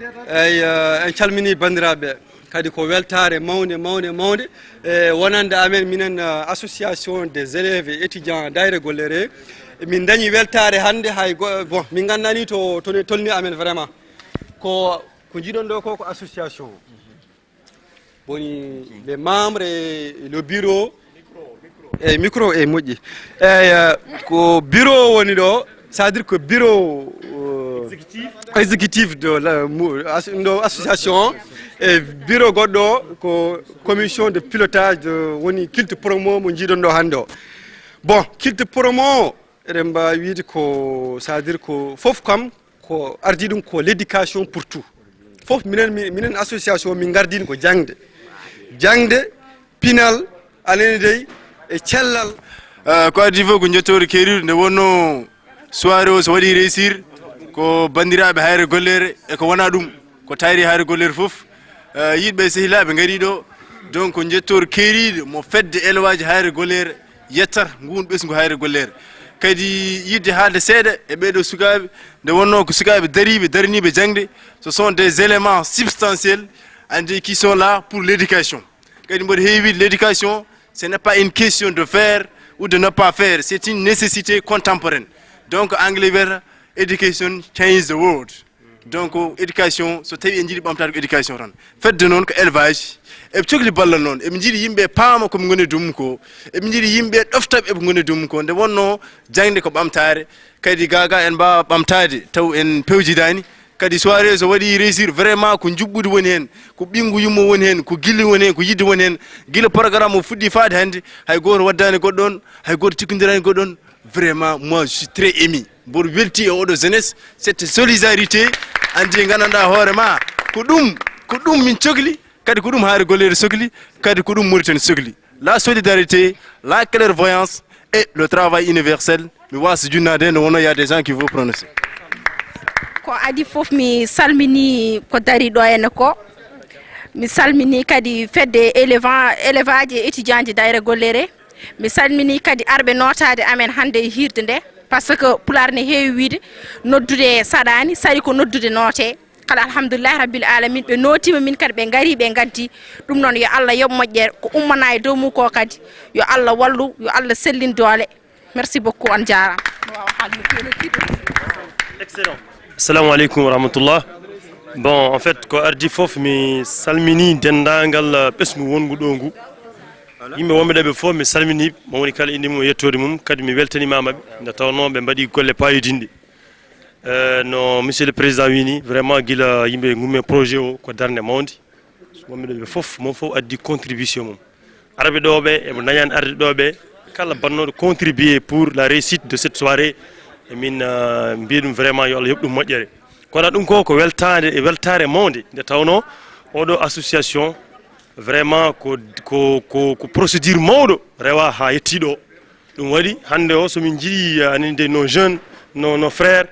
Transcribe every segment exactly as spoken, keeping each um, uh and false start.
Eyi, eh, en calminii banndiraaɓe. Kadi ko weltaare mawnde, mawnde, mawnde. E wonande amen, minen, eh, Association des élèves et étudiants Dayre Gollere. Min dañi weltaare hannde, hay go-, bon, min nganndani to, to ne tolni amen vraiment. Ko, ko njiɗon ɗo ko, ko association. Woni les membres et le bureau. Eyi, micro e moƴƴi. Eyi, eh, ko bureau woni ɗo, c'est-à-dire que bureau, euh, exécutif de la mo- as- ɗo association e bureau goɗɗo ko commission de pilotage de woni culte promo mo njiɗon ɗo hannde o. Bon, culte promo eɗen mbawi wiide ko, c'est-à-dire ko fof kam ko ardi ɗum ko l'éducation pour tout. Fof minen, mi- minen association min gardin ko jangde, jangde, pinal, anani dey, e cellal. Eh, ko adii fof ko njettoore keeriiɗo. Nde wonno soirée o so waɗi réussir, ko banndiraaɓe Hayre Gollere e ko wonaa ɗum, ko tayri Hayre Gollere fof. Eh, yiɗɓe e sehilaaɓe ngarii ɗo, donc ko njettoore keeriiɗo mo fedde élevage Hayre Gollere yettata, nguun ɓesngu Hayre Gollere. Kadi yiɗde haalde seeɗa e ɓee ɗoo sukaaɓe, nde wonno ko sukaaɓe dariiɓe, daraniiɓe jaŋde, ce sont des éléments substantiels, anndi, qui sont là pour l'éducation. Kadi mboɗo heewi wiide, l'éducation, ce n'est pas une question de faire ou de ne pas faire, c'est une nécessité contemporaine. Donc, anglais wiyata, "Education change the world." Donc, éducation, so tawi en njiɗi ɓamtaade ko éducation tan. Fedde noon ko élevage, eɓe cokli ballal noon, eɓe njiɗi yimɓe paama ko ɓe ngoni e dow mum ko, eɓe njiɗi yimɓe ɗofta ɓe ko ngoni e dow mum ko. Nde wonno jaŋde ko ɓamtaare, kadi gaa gaa en mbaawa ɓamtaade taw en pewjidaani. Kadi soirée so waɗi réussir, vraiment ko njuɓɓudi woni heen, ko ɓinngu yumma woni heen, ko gilli woni heen, ko yiɗde woni heen. Gila programme o fuɗɗi faade hannde, hay gooto waddaani goɗɗo on, hay gooto tikkondiraani goɗɗo on. Vraiment, moi, je suis très ému. Mboɗo welti e oɗo jeunesse, cette solidarité, anndi, nganndanɗaa hoore ma, ko ɗum, ko ɗum min cokli, kadi ko ɗum Hayre Gollere sokli, kadi ko ɗum Mauritanie sokli. La solidarité, la clairvoyance et le travail universel. Mi waasa junnaade, no wonno, il y a des gens qui vont prononcer. Ko adii fof, mi salmini ko dari ɗo henne ko. Mi salmini kadi fedde éleva-, élevage et étudiant ji Dayre Gollere. Mi salmini kadi arɓe nootaade amen hannde e hiirde nde, par ce que Pulaar ne heewi wiide, "Noddude saɗaani, saɗi ko noddude noote." Kala, alhamdulillahi rabbil alamin, ɓe nootiima, min kadi ɓe ngari, ɓe ngaddi. Ɗum noon, yo Allah yoɓ moƴƴere, ko ummana e dow mum ko kadi, yo Allah wallu, yo Allah sellin doole. Merci beaucoup, on jaaraama. Waaw, haalde no feewi no tiiɗi. Excellent. Assalamu aleykum wa rahmatullah. Bon, en fait, ko ardi fof, mi salmini denndaangal, euh, ɓesngu wonngu ɗo ngu. Yimɓe wonɓe ɗo ɓe fof, mi salmini mo woni kala innde mum e yettoode mum, kadi mi weltanimaama ɓe, nde tawnoo ɓe mbaɗi golle paayodinɗe. Euh, no Monsieur le Président wii ni, vraiment, gila yimɓe ngummi e projet o, ko darnde mawnde. Wonɓe ɗo ɓe fof, mo fof addi contribution mum. Arɓe ɗo ɓe, eɓe dañani arde ɗo ɓe, kala bannooɗo contribuer pour la réussite de cette soirée. E min, euh, mbiya ɗum vraiment yo Allah yoɓ ɗum moƴƴere. Kono ɗum ko, ko weltaade e weltaare mawnde, nde tawnoo oɗo association vraiment ko, ko, ko, ko procédure mawɗo rewa haa yetti ɗo. Ɗum waɗi hannde o, so min njiɗi, euh, anani de nos jeunes, nos, nos frères,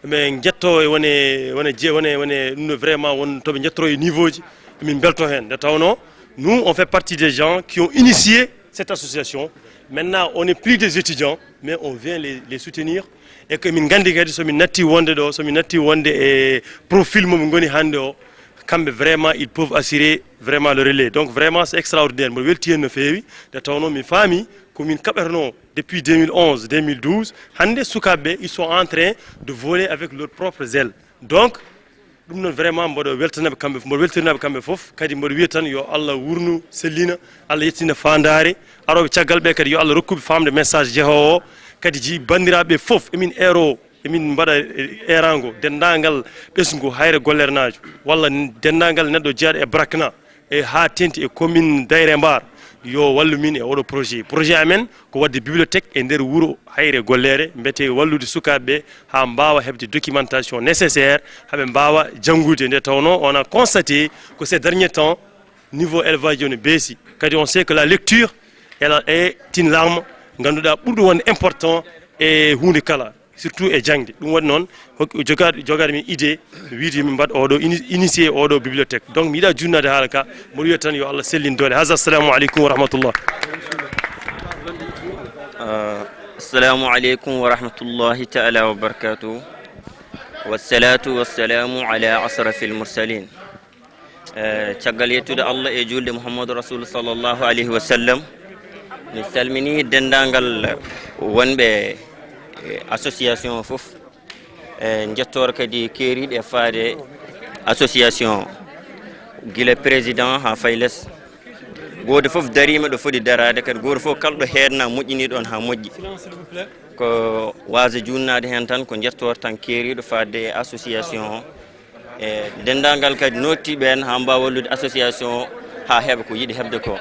ɓe njetto e wone, wone je-, wone, wone ɗum ɗo vraiment won to ɓe njettoro e niveau ji, min mbelto heen. Nde tawnoo, nous, on fait partie des gens qui ont initié cette association. Maintenant, on n'est plus des étudiants, mais on vient les, les soutenir. Et que min nganndi kadi so min natti wonde ɗo, so min natti wonde e profil mo min ngoni hannde o, kamɓe vraiment, ils peuvent assurer vraiment le relais. Donc vraiment, c'est extraordinaire. Mboɗo welti heen no feewi, nde tawnoo mi faami ko min kaɓetenoo depuis deux mille onze, deux mille douze. Hannde sukaaɓe ɓe, ils sont en train de voler avec leurs propres ailes. Donc, ɗum noon vraiment mboɗo weltanaɓe kamɓe, mboɗo weltorinaɓe kamɓe fof. Kadi mboɗo wiya tan yo Allah wurnu, sellina, Allah yettina faandaare. Arooɓe caggal ɓe kadi yo Allah rokkuɓe faamde message jehoowo o. Kadi ji banndiraaɓe fof, emin eero, emin mbaɗa, eh, eeraango denndaangal ɓesngu Hayre Gollere Naajo, walla denndaangal neɗɗo jeyaɗo e Brakna, e haa teŋti e commune Dayre Mbar, yo wallu min e oɗo projet. Projet amen ko waɗde bibliothèque e nder wuro Hayre Gollere, mbete wallude sukaaɓe ɓe haa mbaawa heɓde documentation nécessaire, haa ɓe mbaawa janngude. Nde tawnoo, on a constaté que ces derniers temps, niveau élevage o ne baissi. Kadi on sait que la lecture, elle est une larme, ngannduɗaa, ɓurɗo wonde important e huunde kala. Surtout e jaŋde. Ɗum waɗi noon, hok-, jogaade, jogaade min idée, wiide yo min mbaɗ oɗo ini-, initié oɗo bibliothèque. Donc, mi yiɗa junnaade haala ka, mboɗo wiya tan yo Allah sellin doole. Haza, assalamu aleykum wa rahmatullah. Ah, assalamu aleykum wa rahmatullahi taala wa barakatuh. Wassalatu wassalamu ala ashrafil mursalin. Eh, caggal yettude Allah e julde Muhammadu Rasul sallallahu alaihi wasallam, mi salmini denndaangal wonɓe, eh, association fof. Eh, njettoor kadi keeriiɗe faade association, gila président haa fay les. Gooto fof dariima ɗo foti daraade, kadi gooto fof kala ɗo heedna moƴƴini ɗoon haa moƴƴi. Ko waasa juunnaade heen tan, ko njettoor tan keeriiɗo faade e association o. E denndaangal kadi noddiiɓe en haa mbaawa wallude association o haa heɓa ko yiɗi heɓde ko.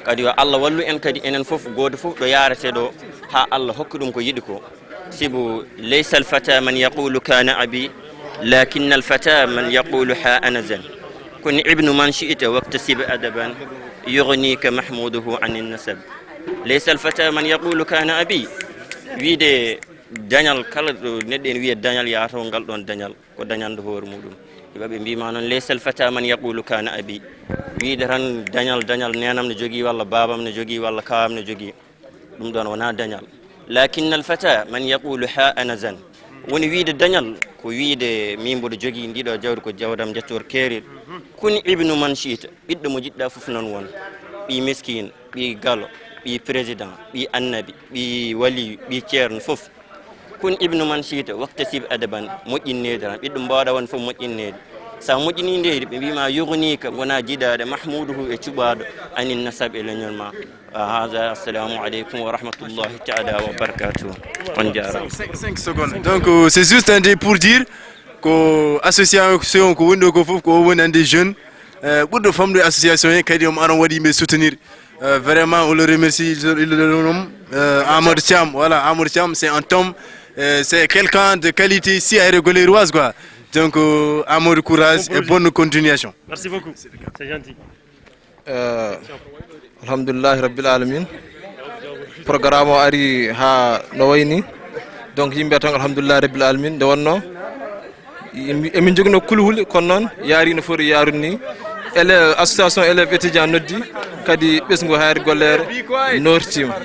Kadi yo Allah wallu en kadi enen fof, gooto fof ɗo yaarete ɗo, haa Allah hokka ɗum ko yiɗi ko. Sibu, "Laysa al-fata man yaqulu kana abi, lakinna al-fata man yaqulu ha ana zan. Kun ibnu man shi'ta waktasib adaban, yughnika mahmuduhu anin nasab." "Laysa al-fata man yaqulu kana abi." Wiide dañal, kala ɗo neɗɗo ene wiya dañal, yaha to ngal ɗon dañal ko dañande hoore muɗum. Heɓa ɓe mbima noon, "Laysa al-fata man yaqulu kana abi." Wiide tan dañal, dañal, neenam ne jogii, walla baabam ne jogii, walla kaawam ne jogii. Ɗum ɗon wonaa dañal. "Lakinna al-fata man yaqulu ha ana zan." Woni wiide dañal ko wiide min mboɗo jogii ndiɗo jawdi, ko jawdam, njettoor keeriiɗo. "Kun ibnu man shi'ta." Ɓiɗɗo mo jiɗɗa fof noon won. Ɓii miskiin, ɓii galo, ɓii président, ɓii annabi, ɓii waliyu, ɓii ceerno fof. "Kun ibnu man shi'ta waktasib adaban." Moƴƴin needi tan. Ɓiɗɗo mbaawɗa won fof moƴƴin needi. Sa moƴƴini needi, ɓe mbima yughnika, wona jiɗaade, mahmuduhu, e cuɓaaɗo, anin nasab, e leñol ma. Haza, assalamu aleykum wa rahmatullahi taala wa barakatuh. On jaaraama. Cinq, cinq secondes. Donc, euh, c'est juste un dé pour dire que association ko woni ɗo ko fof ko o woni un des jeunes, euh, ɓurɗo famɗude association he, kadi omo ara waɗi yimɓe soutenir. Euh, vraiment, on le remercie, il le nomme, euh, Amadou Thiam. Voilà, Amadou Thiam, c'est un homme, euh, c'est quelqu'un de qualité ici à Ayre Golleroise, quoi. Donc, euh, Amadou, courage et bonne continuation. Merci beaucoup. C'est gentil. Eh, alhamdulillahi rabbil alamin. Programme o ari ha no wayni. Donc yimɓe tan alhamdulillahi rabbil alamin. Nde wonno yimɓe, emin jogino kulhuli, kono noon yaari no foti yaarude ni. Ele-, association élèves étudiants noddi, kadi ɓesngu Hayre Golleere nootiima.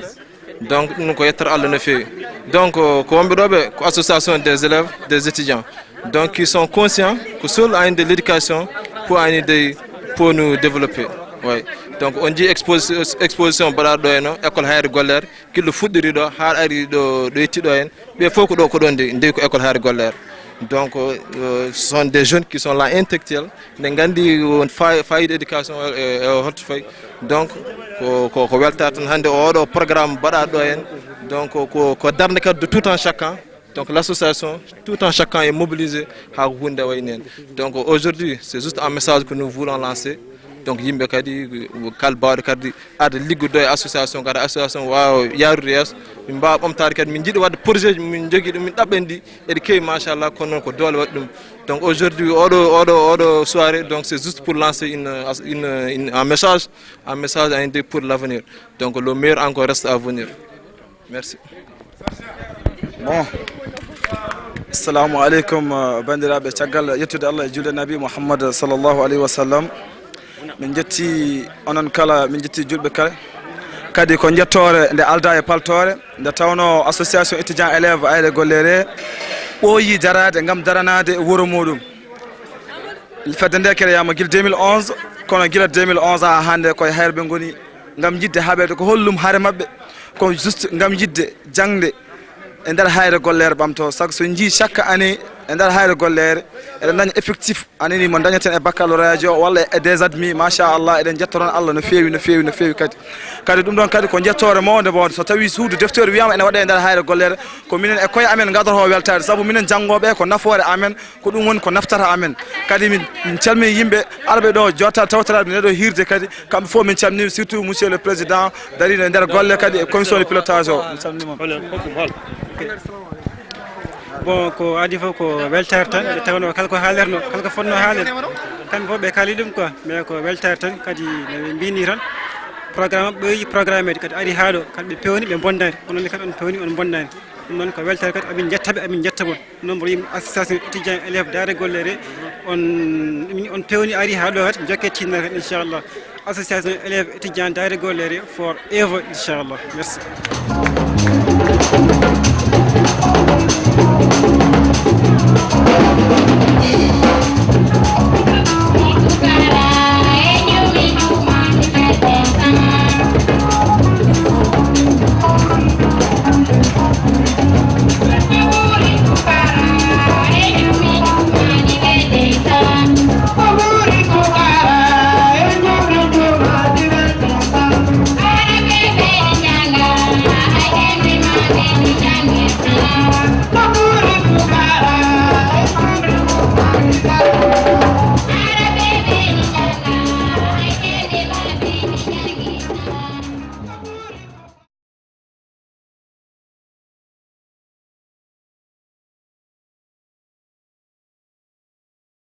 Donc ɗum ko yettere Allah no feewi. Donc ko wonɓe ɗo ɓe ko association des élèves, des étudiants. Donc ils sont conscients que seul en de l'éducation pour en de, pour nous développer. Oui. Donc on dit exposi-, exposition mbaɗaɗo ɗo e no école Hayre Golleere, gila fuɗɗori ɗo haa ari ɗo, ɗo yetti ɗo en. Ɓe fof ko ɗo, ko ɗon de, nde ko école Hayre Golleere. Donc euh, ce sont des jeunes qui sont là intellectuels. Nde nganndi won fa-, fayida éducation e, e holto fayi. Donc ko, ko, ko weltaare tan hannde oɗo programme mbaɗaɗo ɗo en. Donc ko, ko darnde kadi de tout en chacun. Donc l'association tout en chacun est mobilisé haa ko huunde wayni en. Donc aujourd'hui c'est juste un message que nous voulons lancer. Donc yimɓe kadi kala baawɗo kadi arde liggodo e association, kadi association waawa yaarude yeeso. Min mbaawa ɓamtaade kadi, min njiɗi waɗde projet ji, min njogii ɗum, min ɗaɓɓani ɗi, eɗi keewi machallah, kono noon ko doole waɗi ɗum. Donc aujourd'hui oɗo, oɗo, oɗo soirée, donc c'est juste pour lancer une, une, une, un message, un message à aider pour l'avenir. Donc le meilleur encore reste à venir. Merci. Bon. Assalamu aleykum, uh, banndiraaɓe, caggal yettude Allah e julde Nabi Muhammad sallallahu aleyhi wa sallam. Min njetti onon kala, min njetti julɓe kala. Kadi ko njettoore nde aldaa e paltoore, nde tawnoo association étudiant élève Ayre Golleere ɓooyii daraade ngam daranaade wuro muuɗum. Fedde nde kereyaama gila deux mille onze, kono gila deux mille onze haa hannde ko e Hayre ɓe ngoni ngam yiɗde haɓeede. Ko hollum hare maɓɓe? Ko juste ngam yiɗde jaŋde e nder Hayre Golleere ɓamtoo. Sabu so njii chaque année e nder Hayre Golleere eɗen ndaña effectif, a nanii, mo ndañeten e baccalauréat o walla e des admis, machallah, eɗen njettoron Allah no feewi, no feewi, no feewi kadi. Kadi ɗum ɗon kadi ko njettoore mawnde, bon, so tawii suudu defteeru wiyaama ene waɗee e nder Hayre Golleere, ko minen e koye amen ngadoroo weltaade, sabu minen janngooɓe ko nafoore amen, ko ɗum woni ko naftata amen. Kadi min, min calmini yimɓe arɓe ɗo jotta tawtoraade nde ɗo hiirde kadi, kamɓe fof min calmini, surtout monsieur le président dariiɗo e nder golle kadi e commission de pilotage o. Min calmini mon. Hol, hol, hol. Bon, ko adii fof ko weltaare tan, nde tawnoo kala ko haalirnoo, kala ko fotnoo haaleede, kamɓe fof ɓe kaali ɗum quoi, mais ko weltaare tan, kadi no ɓe mbiyni tan, programme ɓe ɓooyi programme eede, kadi ari haa ɗo, kadi ɓe peewni, ɓe mbondaani, onon ne kadi on peewni, on mbondaani. Ɗum noon ko weltaare kadi, amin njetta ɓe, amin njetta mon. Ɗum noon mboɗo yimɓe association étudiant élève Daara Golleere, on, on peewni ari haa ɗo kadi, jokke tinnere kadi, inchallah. Association élève étudiant Daara Golleere forever, inchallah. Merci.